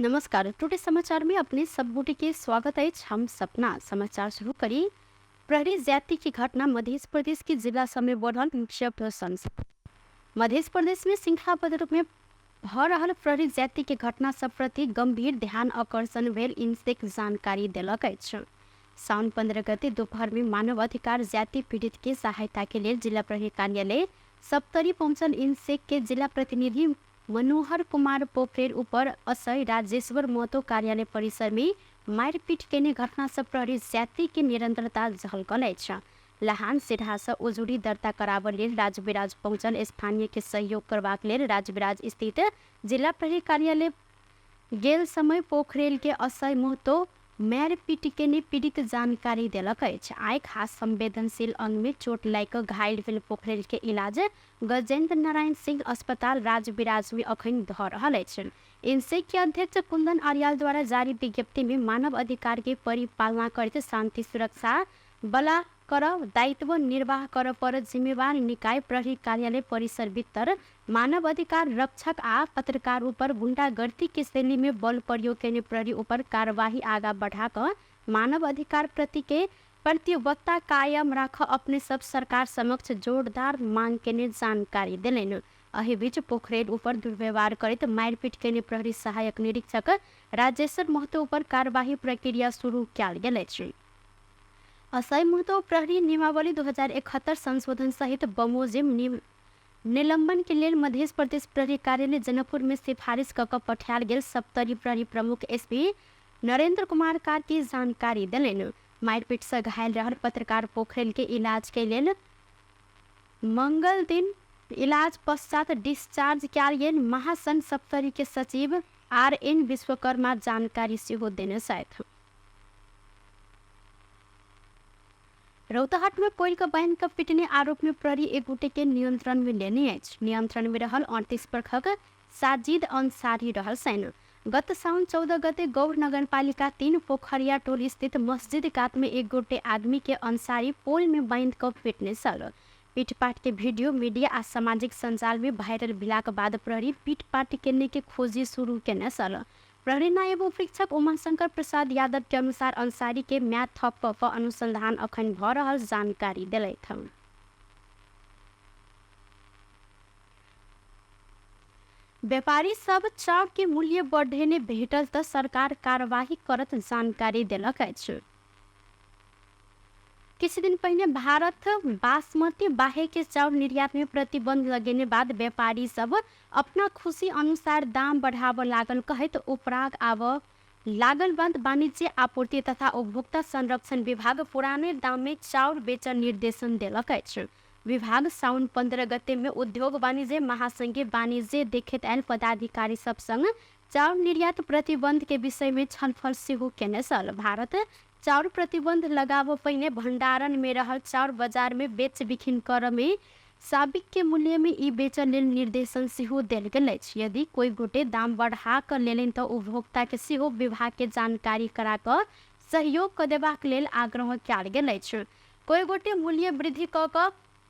नमस्कार, टुडे समाचार में अपने सब गोटे के स्वागत अछि। हम सपना समाचार शुरू करी। प्रहरी ज्यादती की घटना मध्य प्रदेश के जिला सब में बढ़ल मुख्य प्रश्न। मध्य प्रदेश में श्रृंखलाबद्ध रूप में भऽ रहल प्रहरी ज्यादती के घटना सब प्रति गंभीर ध्यान आकर्षण भेल इन्सेक जानकारी देलक अछि। साउन 15 गते दोपहर में मानव अधिकार ज्यादती पीड़ित के सहायता के लेल जिला प्रहरी कार्यालय सप्तरी पहुंचल इन्सेक के जिला प्रतिनिधि मनोहर कुमार पोखरेल उपर असई राजेश्वर महतो कार्यालय परिसर में मारिपीट केने घटना सँ प्रहरी ज्यादती के निरंतरता झलकल अछि। लहान सिरहा सँ उजुरी दर्ता कराबऽ लेल राजविराज पहुंचल स्थानीय के सहयोग करबाक लेल राजविराज स्थित जिला प्रहरी कार्यालय गेल समय पोखरेल के असई महतो मारिपीट केने पीड़ित जानकारी देलक अछि। आँखि आ संवेदनशील अंग में चोट लागि कऽ घायल भेल पोखरेल के इलाज गजेन्द्र नारायण सिंह अस्पताल राजविराज में अखन भऽ रहल अछि। इन्सेक के अध्यक्ष कुंदन अर्याल द्वारा जारी विज्ञप्ति में मानव अधिकार के परिपालना करैत शांति सुरक्षा बला कर दायित्व निर्वाह कर पर जिम्मेवार निकाय प्रहरी कार्यालय परिसर भीतर मानव अधिकार रक्षक आ पत्रकार ऊपर गुंडागर्दी के शैली में बल प्रयोग केने प्रहरी ऊपर कार्यवाही आगा बढ़ा कऽ मानव अधिकार प्रति के प्रतिबद्धता कायम राख अपने सब सरकार समक्ष जोरदार मांग केने जानकारी देलनि। एहि बीच पोखरेल ऊपर दुर्व्यवहार करैत मारिपीट केने प्रहरी सहायक निरीक्षक राजेश्वर महतो ऊपर कार्यवाही प्रक्रिया शुरू कयल गेल अछि। असई महतो प्रहरी नियमावली 2071 संशोधन सहित बमोजिम निलंबन के लेल मध्य प्रदेश प्रहरी कार्यालय जनकपुर में सिफारिश कऽ कऽ पठायल गेल सप्तरी प्रहरी प्रमुख एसपी नरेंद्र कुमार कार्की जानकारी देलनि। मारिपीट सँ घायल रहल पत्रकार पोखरेल के इलाज के लेल मंगल दिन इलाज पश्चात डिस्चार्ज कयल गेल महासंघ सप्तरी के सचिव आर एन विश्वकर्मा जानकारी सेहो देने छथि। रौतहट में पोल के बांधि कऽ पिटने आरोप में प्रहरी एक गोटे के नियंत्रण में लेने अछि। नियंत्रण में रहल 38 बरखक साजिद अंसारी रहल सैन। गत साउन 14 गते गौर नगरपालिका 3 पोखरिया टोल स्थित मस्जिद कात में एक गोटे आदमी के अंसारी पोल में बांधि कऽ पिटने छल। पिटपाट के वीडियो मीडिया आ सामाजिक संजाल में वायरल भेलाक बाद प्रहरी पिटपाट केने के खोजी शुरू केने छल। प्रहरी नायब उपरीक्षक उमाशंकर प्रसाद यादव के अनुसार अंसारी के म्याद थप कऽ कऽ अनुसंधान अखन भऽ रहल जानकारी देलथि। व्यापारी सब चाउर के मूल्य बढ़ेने भेटल तऽ सरकार कार्यवाही करत जानकारी देलक अछि। किछु दिन पहिने भारत बासमती बाहेक के चाउर निर्यात में प्रतिबंध लगेने बाद व्यापारी सब अपना खुशी अनुसार दाम बढ़ाबऽ लागल कहैत उपराग आबऽ लागल बाद वाणिज्य आपूर्ति तथा उपभोक्ता संरक्षण विभाग पुराने दाम में चाउर बेचऽ निर्देशन देलक अछि। विभाग साउन 15 गते में उद्योग वाणिज्य महासंघ के वाणिज्य देखैत आयल पदाधिकारी सब संग चाउर निर्यात प्रतिबंध के विषय में छलफल सेहो केने छल। भारत चाउर प्रतिबंध लगाबऽ पहिने भंडारण में रहल चाउर बाजार में बेच बिखिन करऽ में साबिक के मूल्य में ई बेचऽ लेल निर्देशन सेहो देल गेल अछि। यदि कोई गोटे दाम बढ़ा कऽ लेलनि तऽ उपभोक्ता के सेहो विभाग के जानकारी करा कऽ सहयोग कऽ देबाक लेल आग्रह कयल गेल अछि। कोई गोटे मूल्य वृद्धि कऽ कऽ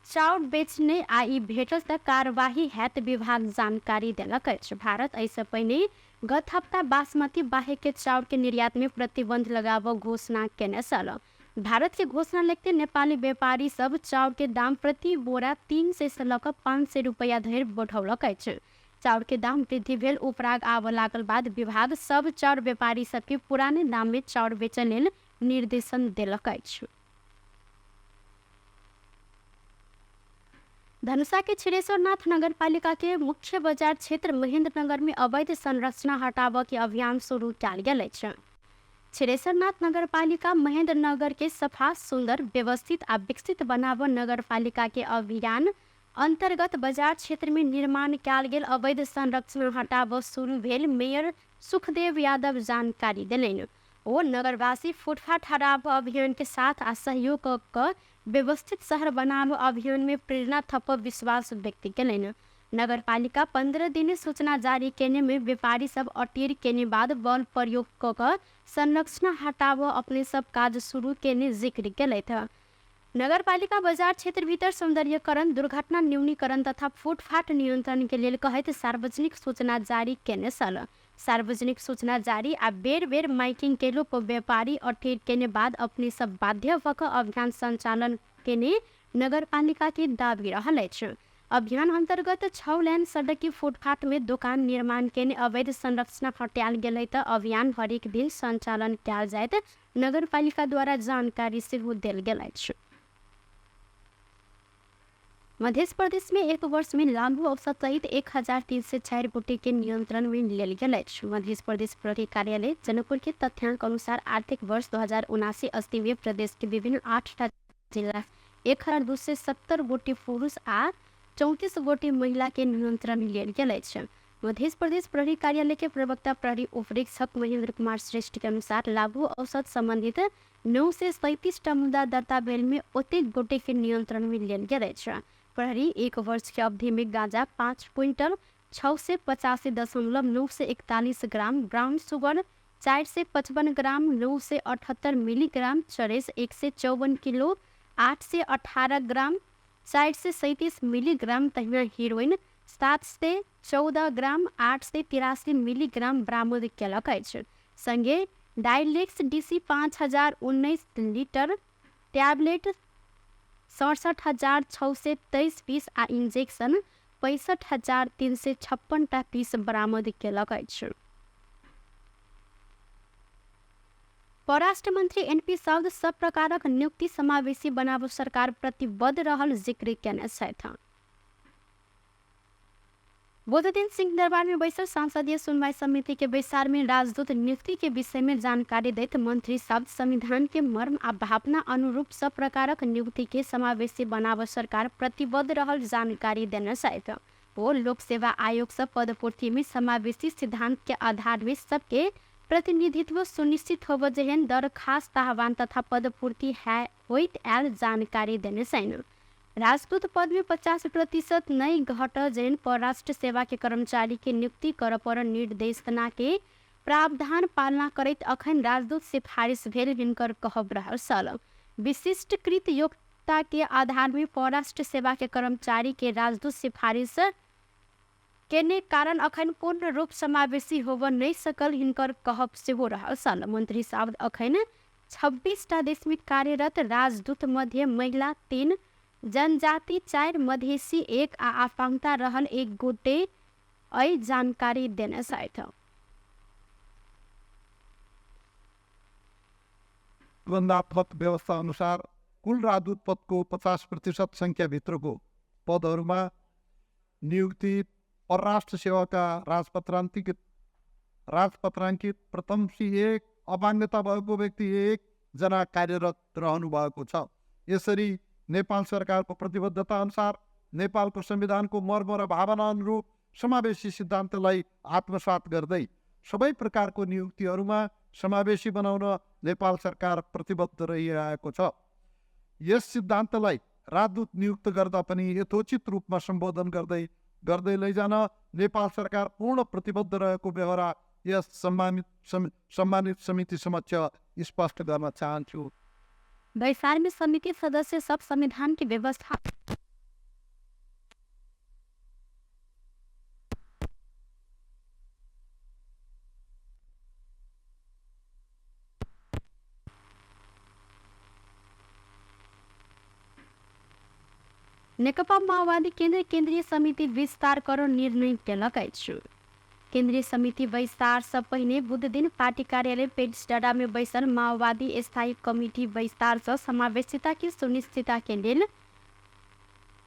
चाउर बेचने आ ई भेटल तऽ कार्यवाही हैत विभाग जानकारी देलक अछि। भारत एहिसँ पहिने गत हप्ता बासमती बाहेक के चाउर के निर्यात में प्रतिबंध लगाबऽ घोषणा केने छल। भारत के घोषणा लगते नेपाली व्यापारी सब चाउर के दाम प्रति बोरा 300 सँ लऽ कऽ 500 रुपैया धरि बढ़ौलक अछि। चाउर के दाम वृद्धि भेल उपराग आबऽ लागल बाद विभाग सब चाउर व्यापारी सबके पुराने दाम में चाउर बेचऽ लेल निर्देशन देलक अछि। धनुषा के क्षीरेश्वरनाथ नगरपालिका के मुख्य बाजार क्षेत्र महेंद्रनगर में अवैध संरचना हटाबऽ के अभियान शुरू कयल गेल अछि। क्षीरेश्वरनाथ नगरपालिका महेंद्रनगर के सफा, सुंदर, व्यवस्थित आ विकसित बनाबऽ नगरपालिका के अभियान अंतर्गत बाजार क्षेत्र में निर्माण कयल गेल अवैध संरचना हटाबऽ शुरू भेल मेयर सुखदेव यादव जानकारी देलनि। ओ नगरवासी फुटपाथ हटाबऽ अभियान के साथ आ सहयोग कऽ कऽ व्यवस्थित शहर बनाबऽ अभियान में प्रेरणा थपब विश्वास व्यक्त केलनि। नगरपालिका 15 दिन सूचना जारी केने में व्यापारी सब अटेर केने बाद बल प्रयोग कऽ कऽ संरचना हटाबऽ अपने सब काज शुरू केने जिक्र केलथि। नगरपालिका बजार क्षेत्र भीतर सौंदर्यीकरण, दुर्घटना न्यूनीकरण तथा फुटपाथ नियंत्रण के लेल कहैत सार्वजनिक सूचना जारी केने छल। सार्वजनिक सूचना जारी आ बेर बेर माइकिंग केलो पर व्यापारी अठेर केने बाद अपने सब बाध्य भऽ कऽ अभियान सञ्चालन केने नगरपालिका के दावी रहल अछि। अभियान अन्तर्गत 6 लेन सडक के फुटपाथ में दोकान निर्माण केने अवैध संरचना हटायल गेलै तऽ अभियान हरेक दिन सञ्चालन कयल जाइत नगरपालिका द्वारा जानकारी सेहो देल गेल अछि। मध्य प्रदेश में एक वर्ष में लागू औसत सहित 1304 गोटे के नियंत्रण में लेल गेल अछि। मध्य प्रदेश प्रहरी कार्यालय जनकपुर के तथ्यांक अनुसार आर्थिक वर्ष 2079-80 में प्रदेश के विभिन्न 8 जिला 1270 गोटे पुरुष आ 34 गोटे महिला के नियंत्रण में लेल गेल अछि। मध्य प्रदेश प्रहरी कार्यालय के प्रवक्ता प्रहरी उपरीक्षक महेंद्र कुमार श्रेष्ठ के अनुसार लागू औसत संबंधित 937 टा मुद्दा दर्ता भेल में ओतेक गोटे के नियंत्रण में लेल गेल अछि। प्रहरी एक वर्ष के अवधि में गांजा 5 क्विंटल 685.941 ग्राम, ब्राउन शुगर 455 ग्राम 978 मिलीग्राम, चरेस 154 किलो 818 ग्राम 437 मिलीग्राम, तहिना हेरोइन 714 ग्राम 883 मिलीग्राम बरामद केलक अछि। संगे डाइलेक्स डीसी 5019 लीटर, टैबलेट 67,623 पीस आ इंजेक्शन 65,356 टा पीस बरामद केलक अछि। परराष्ट्र मंत्री एनपी साउद सब प्रकारक नियुक्ति समावेशी बनाब सरकार प्रतिबद्ध रहल जिक्र केने छथि। बुधदिन सिंहदरबार में बैसल संसदीय सुनवाई समिति के बैसार में राजदूत नियुक्ति के विषय में जानकारी दैत मंत्री साउद संविधान के मर्म आ भावना अनुरूप सब प्रकारक नियुक्ति के समावेशी बनाब सरकार प्रतिबद्ध रहल जानकारी देने छथि। ओ लोक सेवा आयोग से पदपूर्ति में समावेशी सिद्धांत के आधार में सबके प्रतिनिधित्व सुनिश्चित होब जेहन दरखास्त आह्वान तथा पदपूर्ति होइत आयल जानकारी देने छनि। राजदूत पद में 50% नहीं घट जेहन परराष्ट्र सेवा के कर्मचारी के नियुक्ति कर पर निर्देशना के प्रावधान पालना करैत अखन राजदूत सिफारिश भेल हिनकर कहब रहल छल। विशिष्टकृत योग्यता के आधार में परराष्ट्र सेवा के कर्मचारी के राजदूत सिफारिश केने कारण अखन पूर्ण रूप समावेशी होब नहीं सकल हिनकर कहब सेहो रहल छल। मंत्री साहब अखन 26 टा देश में कार्यरत राजदूत मध्य महिला 3, जनजाति 4, मधेसी 1 आ आपांगता रहल 1 गोटे अइ जानकारी देने छथि। द्वन्द्वात्मक व्यवस्था अनुसार कुल राजदूत पदको 50% संख्याभित्रको पदहरूमा नियुक्ति परराष्ट्र सेवाका राजपत्राङ्कित प्रथम सी 1 अपाङ्गता भएको व्यक्ति 1 जना कार्यरत रहनु भएको छ। यसरी नेपाल सरकारको प्रतिबद्धता अनुसार नेपालको संविधानको मर्म र भावना अनुरूप समावेशी सिद्धान्तलाई आत्मसात गर्दै सबै प्रकारको नियुक्तिहरूमा समावेशी बनाउन नेपाल सरकार प्रतिबद्ध रहिआएको छ। यस सिद्धान्तलाई राजदूत नियुक्त गर्दा पनि यथोचित रूपमा सम्बोधन गर्दै गर्दै लैजान नेपाल सरकार पूर्ण प्रतिबद्ध रहेको बेहोरा यस सम्मानित समिति समक्ष स्पष्ट गर्न चाहन्छु। बैसार में समिति सदस्य सब संविधान की व्यवस्था नेकपा माओवादी केन्द्र केन्द्रीय समिति विस्तार कर निर्णय केलक अछि। केन्द्रीय समिति बैसार से पहिने बुध दिन पार्टी कार्यालय पेटडाँडा में बैसल माओवादी स्थायी कमिटी बैसार से समावेशिता की सुनिश्चितता के लेल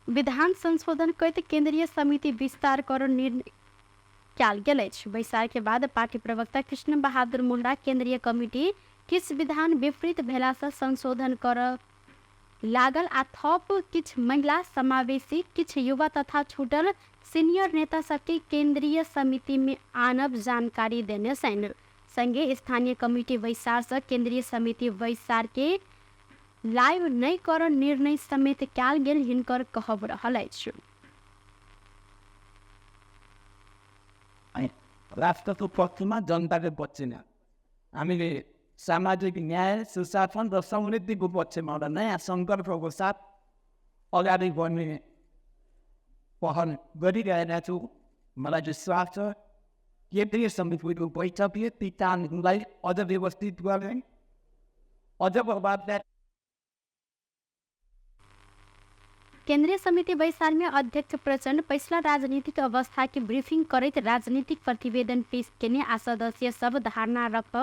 विधान संशोधन करैत केन्द्रीय समिति विस्तार कर निर्णय कयल गेल अछि। बैसार के बाद पार्टी प्रवक्ता कृष्ण बहादुर मुंडा केन्द्रीय कमिटी किछु विधान विपरीत भेला से संशोधन कर लागल आ थप किछु महिला समावेशी, किछु युवा तथा छूटल सीनियर नेता सबके केंद्रीय समिति में आनब जानकारी देने छनि। संगे स्थानीय कमिटी बैसार से केंद्रीय समिति बैसार के लाइव नहि कर निर्णय समेत कयल गेल हिनकर कहब रहल अछि। राष्ट्रको पक्षमा, जनताको पक्षमा हामीले सामाजिक न्याय, सुशासन र समृद्धिको पक्षमा एउटा नयाँ सङ्कल्पको साथ अगाडि बढ्ने पहल गरिरहेका छौँ। मलाई विश्वास छ केन्द्रीय समितिको बैठकले ती कामहरूलाई अझ व्यवस्थित गर्ने, अझ प्रभावकारी। केंद्रीय समिति बैसार में अध्यक्ष प्रचण्ड पछिला राजनीतिक अवस्था के ब्रीफिंग करैत राजनीतिक प्रतिवेदन पेश केने आ सदस्य सब धारणा रख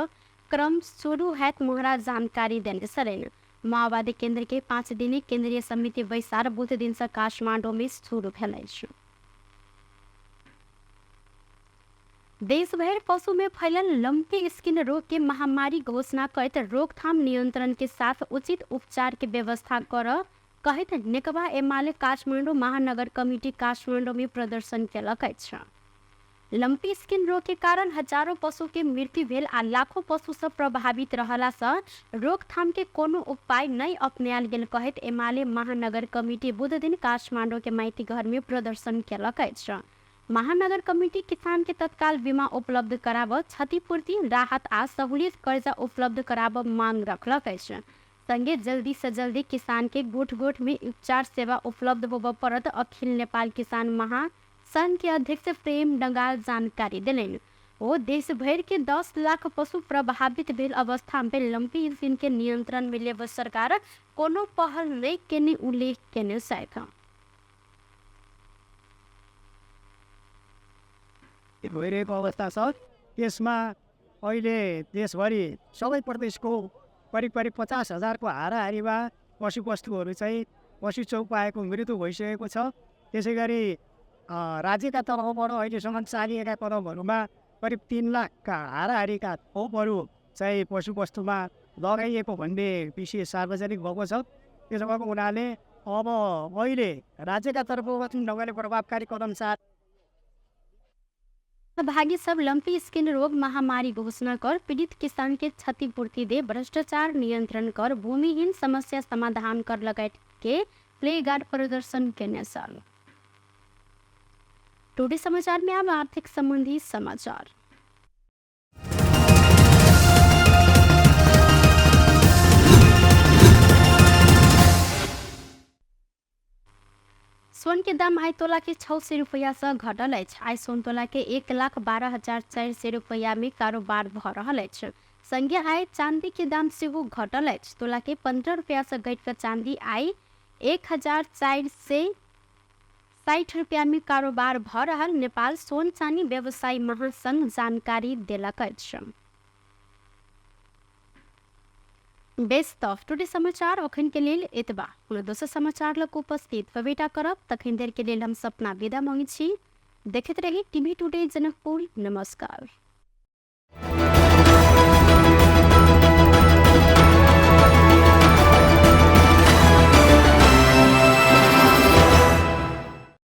क्रम शुरू हैत महाराज जानकारी देने छलनि। माओवादी केंद्र के 5 दिनी केंद्रीय समिति बैसार बुध दिन से काठमांडू में शुरू भेल अछि। देशभरि पशु में फैलल लंपी स्किन रोग के महामारी घोषणा करैत रोकथाम नियंत्रण के साथ उचित उपचार के व्यवस्था कर कहैत नेकपा एमाले काठमाडौँ महानगर कमिटी काठमाडौँ में प्रदर्शन केलक अछि। लंपी स्किन रोग के कारण हजारों पशु के मृत्यु भेल आ लाखों पशु सब प्रभावित रहला से रोकथाम के कोनो उपाय नहीं अपनायल गेल कहैत एमाले महानगर कमिटी बुध दिन काठमाडौँ के माइती घर में प्रदर्शन केलक अछि। महानगर कमिटी किसान के तत्काल बीमा उपलब्ध कराब, क्षतिपूर्ति, राहत आ सहूलियत कर्जा उपलब्ध कराब मांग रखलक अछि। संगे जल्दी से जल्दी किसान के गोठ गोठ में उपचार सेवा उपलब्ध होबय पड़त अखिल नेपाल किसान महासंघ के अध्यक्ष प्रेम डंगाल जानकारी देलनि। ओ देश भरि के 10 लाख पशु प्रभावित भेल अवस्था में लंपी स्किन के नियंत्रण में लेब सरकार कोनो पहल नहीं केने उल्लेख केने छथि। भइरहेको अवस्था छ। त्यसमा अहिले देशभरि सबै प्रदेशको करिब करिब 50,000 को हाराहारीमा पशुवस्तुहरू चाहिँ पशु चौपाएको मृत्यु भइसकेको छ। त्यसै गरी राज्यका तर्फबाट अहिलेसम्म चालिएका कदमहरूमा करिब 3 लाखका हाराहारीका खोपहरू चाहिँ पशुवस्तुमा लगाइएको भन्ने विषय सार्वजनिक भएको छ। त्यसो भएको हुनाले अब अहिले राज्यका तर्फबाट जुन ढङ्गले प्रभावकारी कदम सहभागी सब लंपी स्किन रोग महामारी घोषणा कर, पीड़ित किसान के क्षतिपूर्ति दे, भ्रष्टाचार नियंत्रण कर, भूमिहीन समस्या समाधान कर लगायत के प्लेगार्ड प्रदर्शन केने छल। टुडे समाचार में अब आर्थिक संबंधी समाचार। सोन के दाम आइ तोला के 600 रुपैया से घटल अछि। आइ सोन तोला के 1,12,400 रुपैया में कारोबार भ रहल अछि। संगे आइ चांदी के दाम सेहो घटल अछि। तोला के 15 रुपैया से घटि कऽ चांदी आइ 1,460 रुपैया में कारोबार भ रहल नेपाल सोन चानी व्यवसायी महासंघ जानकारी देलक अछि। बेस त टुडे समाचार अखन के लेल एतबा। कोनो दोसर समाचार लग उपस्थित होबेटा करब, तखन देर के लेल हम सपना विदा मांगै छी। देखैत रही टीवी टुडे जनकपुर। नमस्कार।